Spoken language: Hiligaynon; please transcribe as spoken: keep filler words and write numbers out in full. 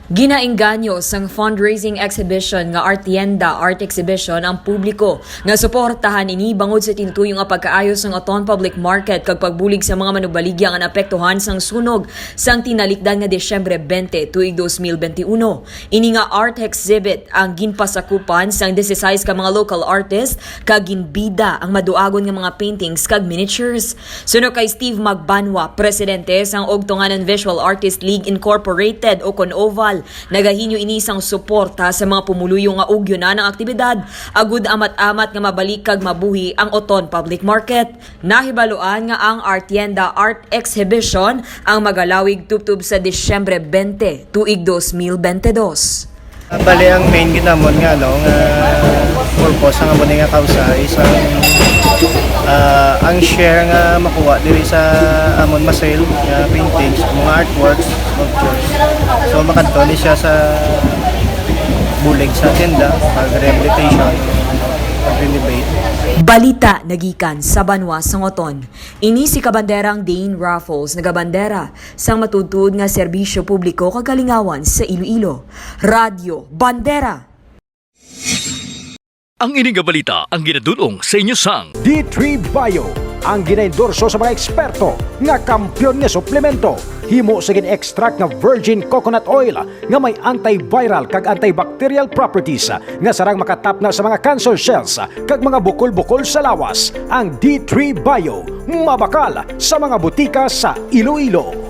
Ginaengganyo sang fundraising exhibition nga Art Tienda Art Exhibition ang publiko nga suportahan ini bangod sa tinutuyo nga pagkaayo sang Oton Public Market kag pagbulig sa mga manubaligya nga naapektuhan sang sunog sang tinalikdan nga Disyembre twenty tuig dos mil benti uno. Ini nga art exhibit ang ginpasakupan sang disisais ka mga local artist kag ginbida ang maduagon nga mga paintings kag miniatures. Suno kay Steve Magbanwa, presidente sang Ugtunganan Visual Artist League Incorporated o kon OVAL, nagahinyo ini sang suporta sa mga pumuluyo nga ugyonan ang aktibidad agud amat-amat nga mabalik kag mabuhi ang Oton Public Market. Nahibaluan nga ang Art Tienda Art Exhibition ang magalawig tubtob sa Disyembre twenty tuig dos mil benti dos. Bali, ang main gid namon nga, ano, nga purpose sang amo ni nga kausa is ang, ah, ang share nga makuha diri sa amon ma-sale nga paintings, mga artworks, sculptures. So makadto ni siya sa bulig sa tienda, pag-rehabilitation, pag-renovate. Balita nagikan sa banwa sang Oton. Ini si Kabanderang Dane Raffles nagabandera sang matuod-tuod nga serbisyo publiko kag kalingawan sa Iloilo. Radyo Bandera. Ang ini nga balita ang ginadul-ong sa inyo sang D three Bio, ang ginaendorso sa mga eksperto nga kampiyon nga suplemento. Himo sa gin-extract nga virgin coconut oil nga may antiviral kag antibacterial properties nga sarang makatapna sa mga cancer cells kag mga bukol-bukol sa lawas. Ang D three Bio, mabakal sa mga butika sa Iloilo.